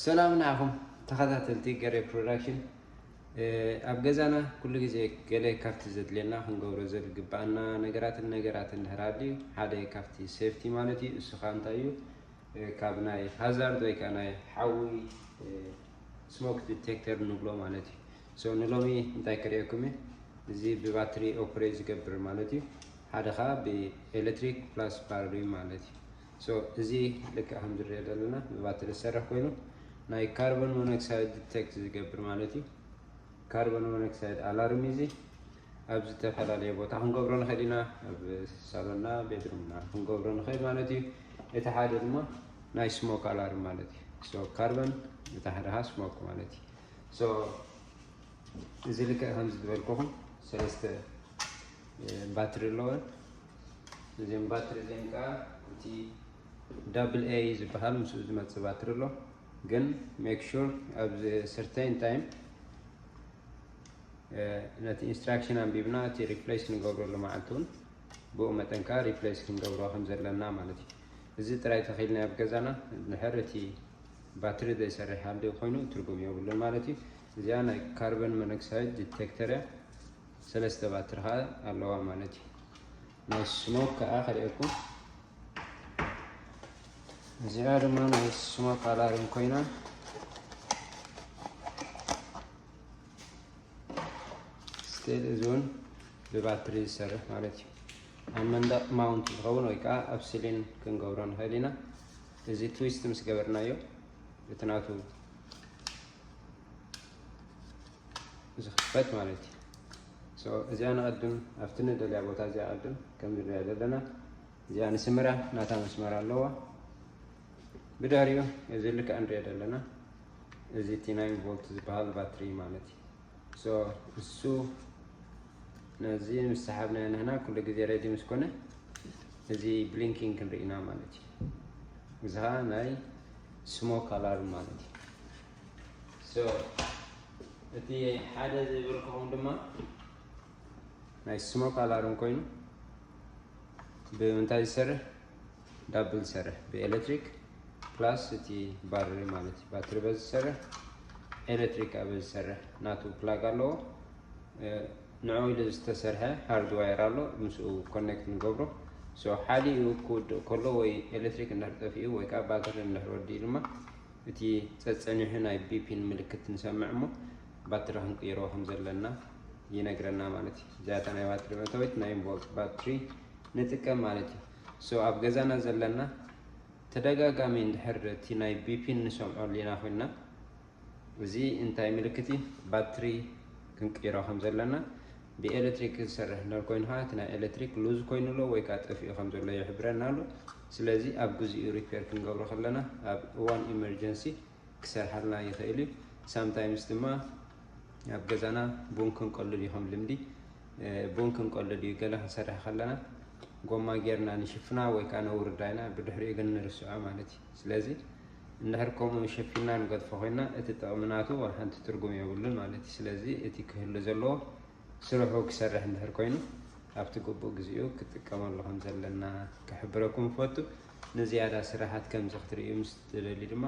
ሰላም ንዓኹም ተኸታተልቲ ገሬ ፕሮዳክሽን። ኣብ ገዛና ኩሉ ግዜ ገለ ካብቲ ዘድልየና ክንገብሮ ዝግባኣና ነገራትን ነገራትን እንድሕር ኣልዩ፣ ሓደ ካብቲ ሴፍቲ ማለት እዩ። እሱ ከዓ እንታይ እዩ? ካብ ናይ ሃዛርድ ወይ ከዓ ናይ ሓዊ ስሞክ ዲቴክተር ንብሎ ማለት እዩ። ሶ ንሎሚ እንታይ ከርእየኩም እየ? እዚ ብባትሪ ኦፕሬት ዝገብር ማለት እዩ። ሓደ ከዓ ብኤሌክትሪክ ፕላስ ባትሪ ማለት እዩ። ሶ እዚ ልክዕ ከም ዝረአ ዘለና ብባትሪ ዝሰርሕ ኮይኑ ናይ ካርቦን ሞኖክሳይድ ዲቴክት ዝገብር ማለት እዩ። ካርቦን ሞኖክሳይድ ኣላርም እዚ ኣብ ዝተፈላለየ ቦታ ክንገብሮ ንኽእል ኢና። ኣብ ሳሎንና፣ ቤድሩምና ክንገብሮ ንኽእል ማለት እዩ። እቲ ሓደ ድማ ናይ ስሞክ ኣላርም ማለት እዩ። ሶ ካርበን፣ እቲ ሓደ ካ ስሞክ ማለት እዩ። ሶ እዚ ልክዕ ከምዚ ዝበልኩኹም ሰለስተ ባትሪ ኣለወን። እዚም ባትሪ እዚም ከዓ እቲ ዳብል ኤ ዝበሃል ምስኡ ዝመፅእ ባትሪ ኣሎ። ግን ሜክ ሹር ኣብ ሰርተይን ታይም ነቲ ኢንስትራክሽን ኣንቢብና እቲ ሪፕሌስ ንገብረሉ መዓልቲ እውን ብኡ መጠን ከዓ ሪፕሌስ ክንገብሮ ከም ዘለና ማለት እዩ። እዚ ጥራይ ተኺልና ኣብ ገዛና እንድሕር እቲ ባትሪ ዘይሰርሕ ሃልዩ ኮይኑ ትርጉም የብሉን ማለት እዩ። እዚኣ ናይ ካርበን ሞኖክሳይድ ዲቴክተር እያ። ሰለስተ ባትሪ ከዓ ኣለዋ ማለት እዩ። ናይ ስሞክ ከዓ ከርእየኩም። እዚኣ ድማ ናይ ስሞክ ኣላርም ኮይና ስቲል እዚ እውን ብባትሪ ዝሰርሕ ማለት እዩ። ኣብ መንደቕ ማውንት ዝኸውን ወይ ከዓ ኣብ ስሊን ክንገብሮ ንኽእል ኢና። እዚ ትዊስት ምስ ገበርናዮ እቲ ናቱ ዝኽፈት ማለት እዩ። ሶ እዚኣ ንቐድም ኣብቲ ንደልያ ቦታ እዚኣ ቀድም ከም ንሪኣ ዘለና እዚኣ ንስምራ ናታ መስመር ኣለዋ። ብድሕሪኡ እዚ ልክዕ ንሪኦ ዘለና እዚ እቲ ናይን ቮልት ዝበሃል ባትሪ ማለት እዩ። ሶ እሱ ነዚ ምስ ሰሓብናዮ ንሕና ኩሉ ግዜ ሬዲ ምስ ኮነ እዚ ብሊንኪንግ ክንርኢ ኢና ማለት እዩ። እዚ ከዓ ናይ ስሞክ ኣላርም ማለት እዩ። ሶ እቲ ሓደ ዝብልክኹም ድማ ናይ ስሞክ ኣላርም ኮይኑ ብምንታይ ዝሰርሕ? ዳብል ዝሰርሕ ብኤሌክትሪክ ፕላስ እቲ ባትሪ ማለት እዩ። ባትሪ በዚ ዝሰርሕ ኤሌክትሪክ ኣብ ዝሰርሕ ናቱ ፕላግ ኣለዎ። ንዑ ኢሉ ዝተሰርሐ ሃርድዋየር ኣሎ፣ ምስኡ ኮኔክት ንገብሮ። ሶ ሓዲኡ ክውድእ ከሎ ወይ ኤሌክትሪክ እንድሕር ጠፊኡ ወይ ከዓ ባትሪ እንድሕር ወዲኡ ድማ እቲ ጸጸኒሑ ናይ ቢፒን ምልክት ንሰምዕ እሞ ባትሪ ክንቅይሮ ከም ዘለና ይነግረና ማለት እዩ። እዚኣታ ናይ ባትሪ መእተዊት ናይ ቮልት ባትሪ ንጥቀም ማለት እዩ። ሶ ኣብ ገዛና ዘለና ተደጋጋሚ እንድሕር እቲ ናይ ቢፒን ንሰምዖ ሊና ኮይንና እዚ እንታይ ምልክት እዩ? ባትሪ ክንቅይሮ ከም ዘለና ብኤሌክትሪክ ዝሰርሕ እንድሕር ኮይኑ ከዓ እቲ ናይ ኤሌክትሪክ ሉዝ ኮይኑ ኣሎ ወይ ከዓ ጠፊኡ ከም ዘሎ ይሕብረና ኣሎ። ስለዚ ኣብ ግዚኡ ሪፔር ክንገብሮ ከለና ኣብ እዋን ኢመርጀንሲ ክሰርሓልና ይኽእል እዩ። ሳምታይምስ ድማ ኣብ ገዛና ቡን ክንቆልል እዩ ከም ልምዲ ቡን ክንቆልል እዩ ገለ ክንሰርሕ ከለና ጎማ ጌርና ንሽፍና ወይ ከዓ ነውርዳ ኢና፣ ብድሕሪኡ ግን ንርስዖ ማለት እዩ። ስለዚ እንድሕር ከምኡ ሸፊና ንገድፎ ኮይና እቲ ጥቕሚ ናቱ ዋላ ሓንቲ ትርጉም የብሉን ማለት እዩ። ስለዚ እቲ ክህሉ ዘለዎ ስርሑ ክሰርሕ እንድሕር ኮይኑ ኣብቲ ግቡእ ግዚኡ ክጥቀመሉ ከም ዘለና ክሕብረኩም እፈቱ። ንዝያዳ ስራሓት ከምዚ ክትርእዩ ምስ ትደልዩ ድማ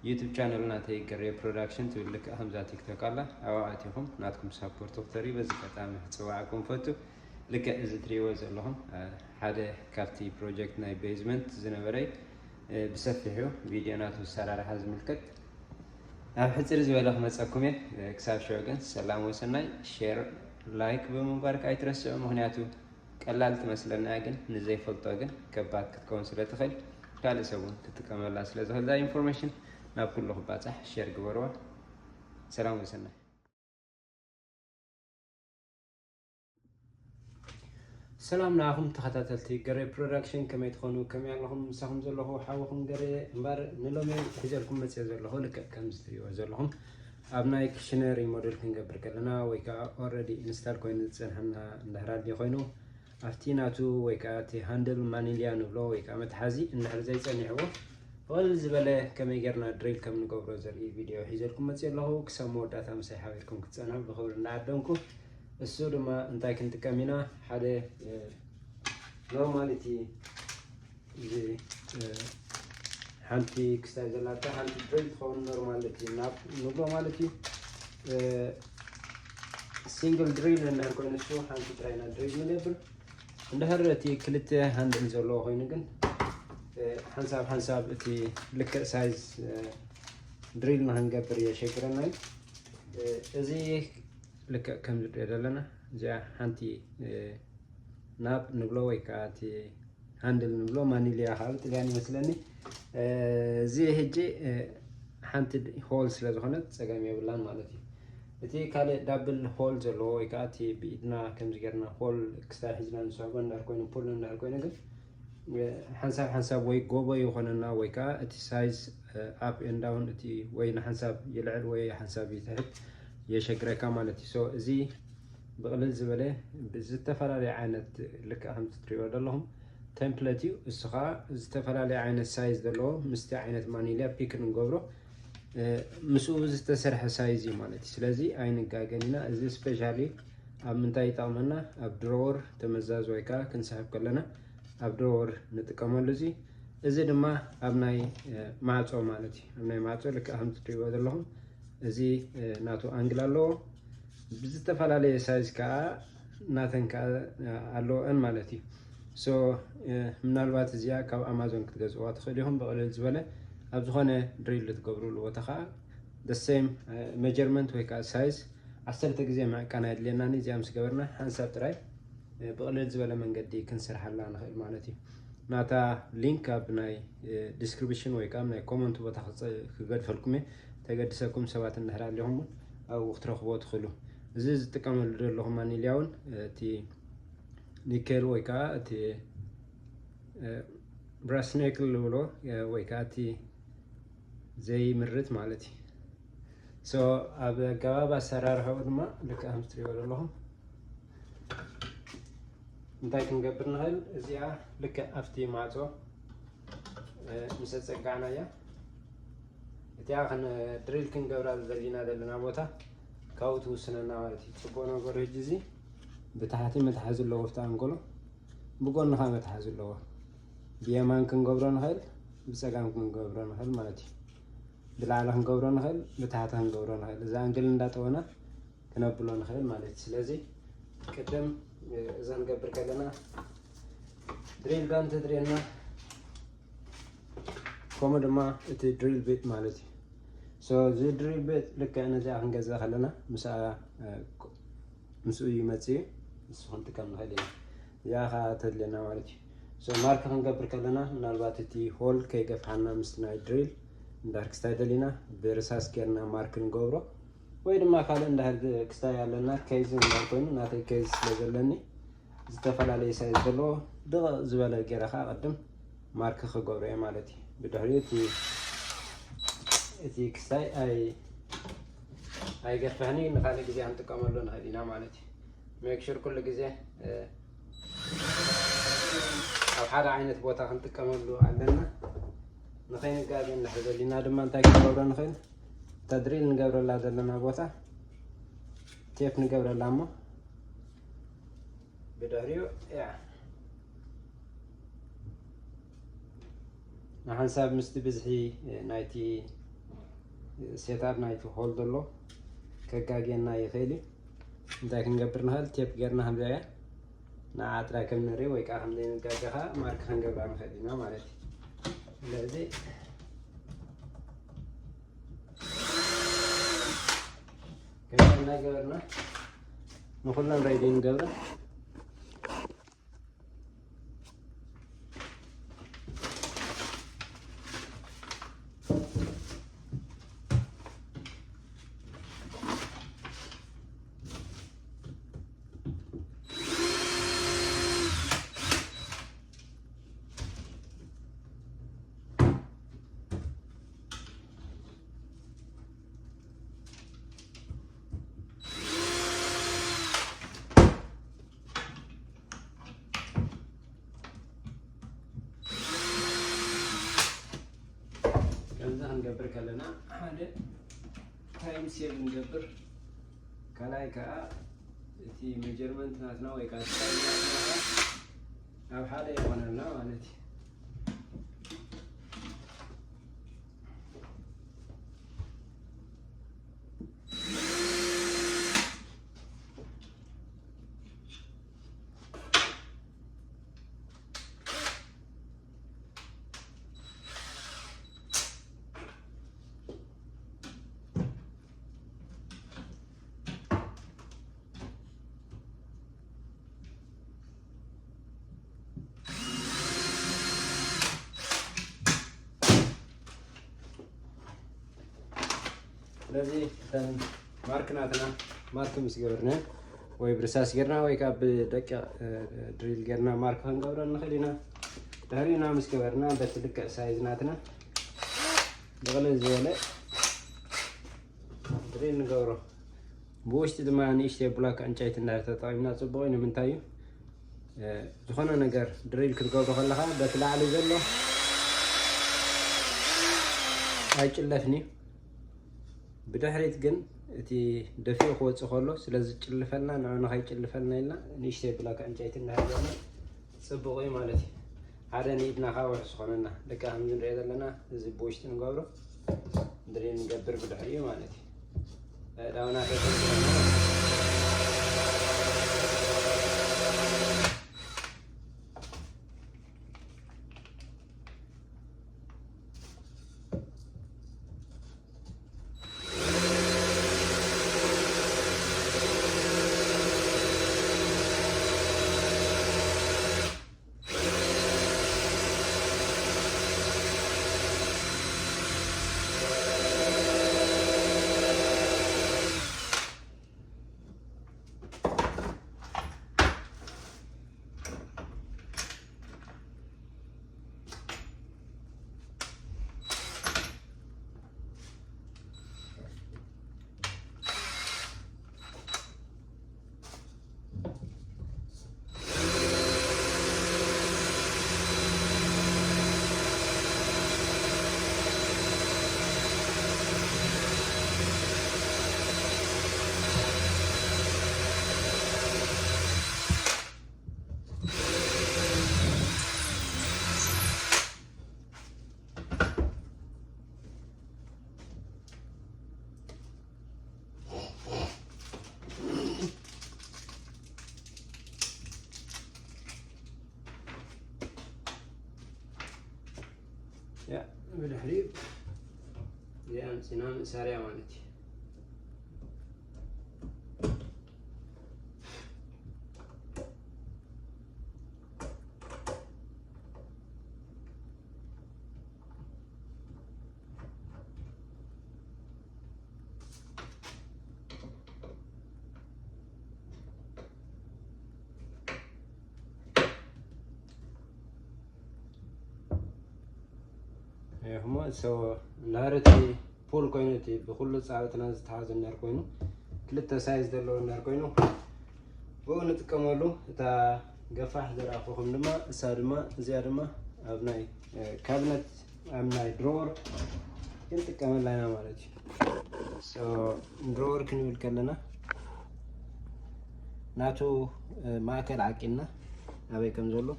ዩቱብ ቻነል ናተይ ገሬ ፕሮዳክሽን ትብል ልክዕ ከምዛ ቲክቶክ ኣላ፣ ኣብኣ ኣቲኹም ናትኩም ሳፖርት ክትተርዩ በዚ ኣጋጣሚ ክፅዋዕኩም እፈቱ። ልክዕ እዚ ትሪእዎ ዘለኹም ሓደ ካብቲ ፕሮጀክት ናይ ቤዝመንት ዝነበረይ ብሰፊሑ ቪድዮ ናቱ ኣሰራርሓ ዝምልከት ኣብ ሕፅር ዝበለ ክመፀኩም እየ። ክሳብ ሽዑ ግን ሰላም ወሰናይ። ሼር፣ ላይክ ብምግባር ከዓ ኣይትረስዑ። ምክንያቱ ቀላል ትመስለና እያ፣ ግን ንዘይፈልጦ ግን ከባድ ክትከውን ስለ ትኽእል ካልእ ሰብ እውን ክጥቀመላ ስለ ዝኽእል እዛ ኢንፎርሜሽን ናብ ኩሉ ክባፃሕ ሼር ግበርዋ። ሰላም ወሰናይ። ሰላም ንዓኹም ተኸታተልቲ ገሬ ፕሮዳክሽን፣ ከመይ ትኾኑ? ከመይ ኣለኹም? ምሳኹም ዘለኹ ሓውኹም ገሬ እምበር ንሎሚ ሒዘልኩም መፅዮ ዘለኹ ልክዕ ከምዚ ትሪእዎ ዘለኹም ኣብ ናይ ክሽነ ሪሞዴል ክንገብር ከለና ወይ ከዓ ኦልሬዲ ኢንስታል ኮይኑ ዝፀንሐና እንድሕር ኣድልዩ ኮይኑ ኣብቲ ናቱ ወይ ከዓ እቲ ሃንድል ማኒልያ ንብሎ ወይ ከዓ መትሓዚ እንድሕር ዘይፀኒሕዎ ቅልል ዝበለ ከመይ ጌርና ድሪል ከም ንገብሮ ዘርኢ ቪድዮ ሒዘልኩም መፅየ ኣለኹ። ክሳብ መወዳእታ ምሳይ ሓቢርኩም ክትፀንሑ ብኽብሪ እናዓደምኩ እሱ ድማ እንታይ ክንጥቀም ኢና? ሓደ ኖርማል እቲ እዚ ሓንቲ ክስታይ ዘላታ ሓንቲ ድሪል ትኸውን ኖርማል እቲ ናብ ንብሎ ማለት እዩ። ሲንግል ድሪል እንድሕር ኮይኑ እሱ ሓንቲ ጥራይ ኢና ድሪል ንገብር። እንድሕር እቲ ክልተ ሃንድል ዘለዎ ኮይኑ ግን ሓንሳብ ሓንሳብ እቲ ልክዕ ሳይዝ ድሪል ንክንገብር የሸግረና እዩ። እዚ ልክዕ ከም ዝሪኦ ዘለና እዚኣ ሓንቲ ናብ ንብሎ ወይ ከዓ እቲ ሃንድል ንብሎ ማኒሊያ ካብ ጥልያን ይመስለኒ። እዚ ሕጂ ሓንቲ ሆል ስለ ዝኾነት ፀገም የብላን ማለት እዩ። እቲ ካልእ ዳብል ሆል ዘለዎ ወይ ከዓ እቲ ብኢድና ከምዚ ጌርና ሆል ክሳብ ሒዝና ንስሕቦ እንዳር ኮይኑ ፑል እንዳር ኮይኑ ግን ሓንሳብ ሓንሳብ ወይ ጎቦ ይኾነና ወይ ከዓ እቲ ሳይዝ ኣፕ ኤንድ ዳውን እቲ ወይ ንሓንሳብ ይልዕል ወይ ሓንሳብ ይትሕት የሸግረካ ማለት እዩ። ሶ እዚ ብቕልል ዝበለ ብዝተፈላለየ ዓይነት ልክዕ ከምዚ ትሪእዎ ዘለኹም ቴምፕሌት እዩ። እሱ ከዓ ዝተፈላለየ ዓይነት ሳይዝ ዘለዎ ምስቲ ዓይነት ማኒሊያ ፒክ ንገብሮ ምስኡ ዝተሰርሐ ሳይዝ እዩ ማለት እዩ። ስለዚ ኣይንጋገን ኢና። እዚ ስፔሻሊ ኣብ ምንታይ ይጠቕመና? ኣብ ድሮወር ተመዛዝ ወይ ከዓ ክንስሕብ ከለና ኣብ ድሮወር ንጥቀመሉ። እዚ እዚ ድማ ኣብ ናይ ማዕፆ ማለት እዩ። ኣብ ናይ ማዕፆ ልክዕ ከም ትሪእዎ ዘለኹም እዚ ናቱ ኣንግል ኣለዎ። ብዝተፈላለየ ሳይዝ ከዓ ናተን ከዓ ኣለወን ማለት እዩ። ሶ ምናልባት እዚኣ ካብ ኣማዞን ክትገዝእዋ ትኽእል ኢኹም። ብቕልል ዝበለ ኣብ ዝኾነ ድሪል ልትገብሩሉ ቦታ ከዓ ሴም ሜጀርመንት ወይ ከዓ ሳይዝ ዓሰርተ ግዜ ምዕቃን ኣየድልየናን። እዚኣ ምስ ገበርና ሓንሳብ ጥራይ ብቕልል ዝበለ መንገዲ ክንሰርሓላ ንኽእል ማለት እዩ። ናታ ሊንክ ኣብ ናይ ዲስክሪፕሽን ወይ ከዓ ናይ ኮመንት ቦታ ክገድፈልኩም እየ። ተገድሰኩም ሰባት እንድሕር ኣሊኹም እውን ኣብኡ ክትረኽቦ ትኽእሉ። እዚ ዝጥቀመሉ ዘለኹ ማኒልያ እውን እቲ ኒኬል ወይ ከዓ እቲ ብራስ ኒክል ዝብሎ ወይ ከዓ እቲ ዘይምርት ማለት እዩ። ሶ ኣብ ኣገባብ ኣሰራርሕኡ ድማ ልክዕ ከም ትሪእዎ ዘለኹም እንታይ ክንገብር ንኽእል? እዚኣ ልክዕ ኣብቲ ማዕፆ ምስ ኣፀጋዕናያ እቲኣ ድሪል ክንገብራ ዝደሊና ዘለና ቦታ ካብኡ ትውስነና ማለት እዩ። ፅቡቕ ነገሩ ሕጂ እዚ ብታሕቲ መትሓዚ ኣለዎ ኣብቲ ኣንጎሎ ብጎንኻ መትሓዚ ኣለዎ። ብየማን ክንገብሮ ንኽእል፣ ብፀጋም ክንገብሮ ንኽእል ማለት እዩ። ብላዕሊ ክንገብሮ ንኽእል፣ ብታሕቲ ክንገብሮ ንኽእል። እዚ ኣንግል እንዳጠወና ክነብሎ ንኽእል ማለት እዩ። ስለዚ ቅድም እዛ ክንገብር ከለና ድሪል ጋን ተድርየና ከምኡ ድማ እቲ ድሪል ቤት ማለት እዩ። ሶ እዚ ድሪል ቤት ልክዕ ነዚኣ ክንገዝእ ከለና ምስኣ ምስኡ ይመፅእ እዩ። ንሱ ክንጥቀም ንኽእል ኢና። እዚኣ ከዓ ተድልየና ማለት እዩ። ሶ ማርክ ክንገብር ከለና ምናልባት እቲ ሆል ከይገፍሓና ምስቲ ናይ ድሪል እንዳር ክስታይ ደሊና ብርሳስ ጌርና ማርክ ንገብሮ ወይ ድማ ካልእ እንዳር ክስታይ ኣለና። ኬዝ እንዳር ኮይኑ ናተይ ኬዝ ስለ ዘለኒ ዝተፈላለየ ሳይዝ ዘለዎ ድቕ ዝበለ ገይረ ከዓ ቅድም ማርክ ክገብሮ እየ ማለት እዩ። ብድሕሪኡ እቲ ክስታይ ኣይ ኣይገፍሕኒ ንካልእ ግዜ ክንጥቀመሉ ንኽእል ኢና ማለት እዩ። ሜክሹር ኩሉ ግዜ ኣብ ሓደ ዓይነት ቦታ ክንጥቀመሉ ኣለና። ንኸይንጋገ እንድሕር ደሊና ድማ እንታይ ክንገብሮ ንኽእል? ተድሪል ንገብረላ ዘለና ቦታ ቴፕ ንገብረላ እሞ ብድሕሪኡ ያ ንሓንሳብ ምስቲ ብዝሒ ናይቲ ሴታፕ ናይቲ ሆል ዘሎ ከጋግየና ይኽእል እዩ። እንታይ ክንገብር ንኽእል? ቴፕ ጌርና ከምዚኣ እያ ንዓ ጥራይ ከም ንርኢ ወይ ከዓ ከም ዘይንጋገ ከዓ ማርክ ክንገብራ ንኽእል ኢና ማለት እዩ። ስለዚ ከምዚ እናገበርና ንኩለን ሬዲ ንገብረን። ከምዚ ክንገብር ከለና ሓደ ታይም ሴቭ ንገብር፣ ካልኣይ ከዓ እቲ ሜጀርመንት ናትና ወይ ከዓ ስታይል ናትና ከዓ ኣብ ሓደ ይኾነልና ማለት እዩ። ስለዚ እተን ማርክ ናትና ማርክ ምስ ገበርና ወይ ብርሳስ ጌርና ወይ ካብ ደቂቕ ድሪል ጌርና ማርክ ክንገብረ ንኽእል ኢና። ድሕሪና ምስ ገበርና በቲ ልክዕ ሳይዝ ናትና ብቕልል ዝበለ ድሪል ንገብሮ። ብውሽጢ ድማ ንእሽተይ ብላክ ዕንጨይቲ እንዳር ተጠቒምና ጽቡቕ እዩ። ንምንታይ እዩ ዝኾነ ነገር ድሪል ክትገብሮ ከለኻ በቲ ላዕሊ ዘሎ ኣይጭለፍን እዩ። ብድሕሪት ግን እቲ ደፊኡ ክወፅእ ከሎ ስለ ዝጭልፈልና ንዑ ንኸይጭልፈልና ኢልና ንእሽተይ ብላክ ዕንጨይቲ እንዳሃለና ጽቡቕ እዩ ማለት እዩ። ሓደ ንኢድና ከዓ ውሕስ ዝኾነና ደቂ ከምዚ ንሪኦ ዘለና እዚ ብውሽጢ ንገብሮ ድሪል ንገብር ብድሕሪኡ ማለት እዩ። ኣእዳውና ከይተንክፈና ያ ብድሕሪኡ እዚኣ ኣምፂና ምእሳርያ ማለት እዩ። ይኹሞ ሰው ናር እቲ ፑል ኮይኑ እቲ ብኩሉ ፃውትና ዝተሓዘ ነር ኮይኑ ክልተ ሳይዝ ዘለዎ ነር ኮይኑ ብኡ ንጥቀመሉ። እታ ገፋሕ ዘረኣኹኹም ድማ እሳ ድማ እዚኣ ድማ ኣብ ናይ ካቢነት ኣብ ናይ ድሮወር ክንጥቀመላ ኢና ማለት እዩ። ድሮወር ክንብል ከለና ናቱ ማእከል ዓቂና ኣበይ ከም ዘሎ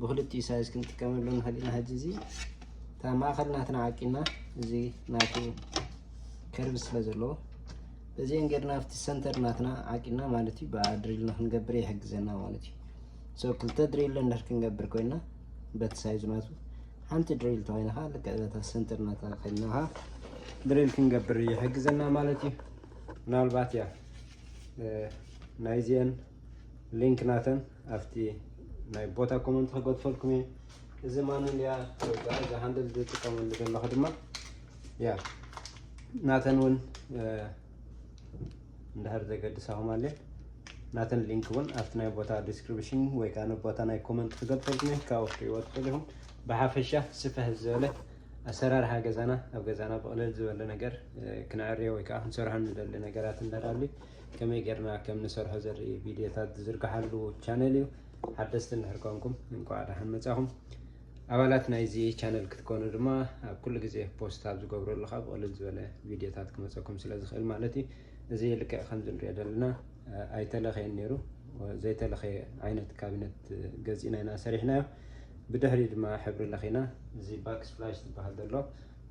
ብክልቲኡ ሳይዝ ክንጥቀመሉ ንኽእል ኢና። ሕጂ እዚ እታ ማእከል ናትና ዓቂና እዚ ናቱ ከርብ ስለ ዘለዎ በዚአን ጌርና ኣብቲ ሰንተር ናትና ዓቂና ማለት እዩ ብድሪልና ክንገብር ይሕግዘና ማለት እዩ። ሶ ክልተ ድሪል እንድሕር ክንገብር ኮይና በቲ ሳይዝ ናቱ ሓንቲ ድሪል ተኮይና ከዓ ልክዕ በታ ሰንተር ናታ ኮይና ከዓ ድሪል ክንገብር ይሕግዘና ማለት እዩ። ምናልባት ያ ናይዚአን ሊንክ ናተን ኣብቲ ናይ ቦታ ኮመንት ክገድፈልኩም እየ። እዚ ማኑል እያ ወይ ከዓ እዚ ሃንድል ዝጥቀመሉ ዘለኹ ድማ ያ ናተን እውን እንድሕር ዘገድሳኹም ኣለ ናተን ሊንክ እውን ኣብቲ ናይ ቦታ ዲስክሪፕሽን ወይ ከዓ ንቦታ ናይ ኮመንት ክገድፈልኩም እየ። ካብኡ ክትሪእዎ ትኽእሉ ኢኹም። ብሓፈሻ ስፍሕ ዝበለ ኣሰራርሓ ገዛና ኣብ ገዛና ብቕልል ዝበለ ነገር ክንዕርዮ ወይ ከዓ ክንሰርሖ ንደሊ ነገራት እንዳራሉ ከመይ ጌርና ከም ንሰርሖ ዘርኢ ቪድዮታት ዝዝርግሓሉ ቻነል እዩ። ሓደስቲ እንድሕር ኮንኩም እንኳዕ ደሓን መጻኹም። ኣባላት ናይዚ ቻነል ክትኮኑ ድማ ኣብ ኩሉ ግዜ ፖስት ኣብ ዝገብረሉ ካብ ብቕልል ዝበለ ቪድዮታት ክመፀኩም ስለ ዝኽእል ማለት እዩ። እዚ ልክዕ ከምዚ ንሪኦ ዘለና ኣይተለኸየን ነይሩ። ዘይተለኸየ ዓይነት ካቢነት ገዚእና ኢና ሰሪሕናዮ። ብድሕሪ ድማ ሕብሪ ለኺና እዚ ባክስፕላሽ ዝበሃል ዘሎ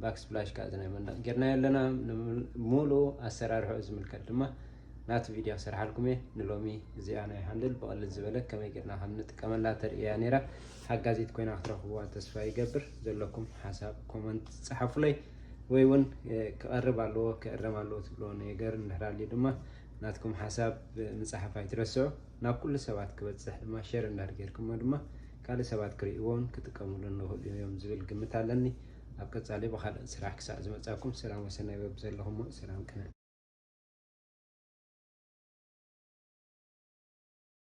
ባክስፕላሽ ከዓ እዚ ናይ መንደቕ ጌርናዮ ኣለና። ሙሉእ ኣሰራርሕኡ ዝምልከት ድማ ናቲ ቪድዮ ክሰርሓልኩም እየ። ንሎሚ እዚኣ ናይ ሃንድል ብቐልል ዝበለ ከመይ ጌርና ከም ንጥቀመላ ተርእያ ነይራ። ሓጋዚት ኮይና ክትረኽብዋ ተስፋ ይገብር። ዘለኩም ሓሳብ ኮመንት ጸሓፉለይ ወይ እውን ክቐርብ ኣለዎ ክእረም ኣለዎ ትብልዎ ነገር እንድሕር ኣልዩ ድማ ናትኩም ሓሳብ ምጽሓፍ ኣይትረስዑ። ናብ ኩሉ ሰባት ክበጽሕ ድማ ሸር እንዳር ጌርኩሞ ድማ ካልእ ሰባት ክርእይዎን ክጥቀምሉን ንኽእሉ እዮም ዝብል ግምት ኣለኒ። ኣብ ቀጻሊ ብኻልእ ስራሕ ክሳዕ ዝመጻኩም ሰላም ወሰናይ በብዘለኹሞ ሰላም ቅነ።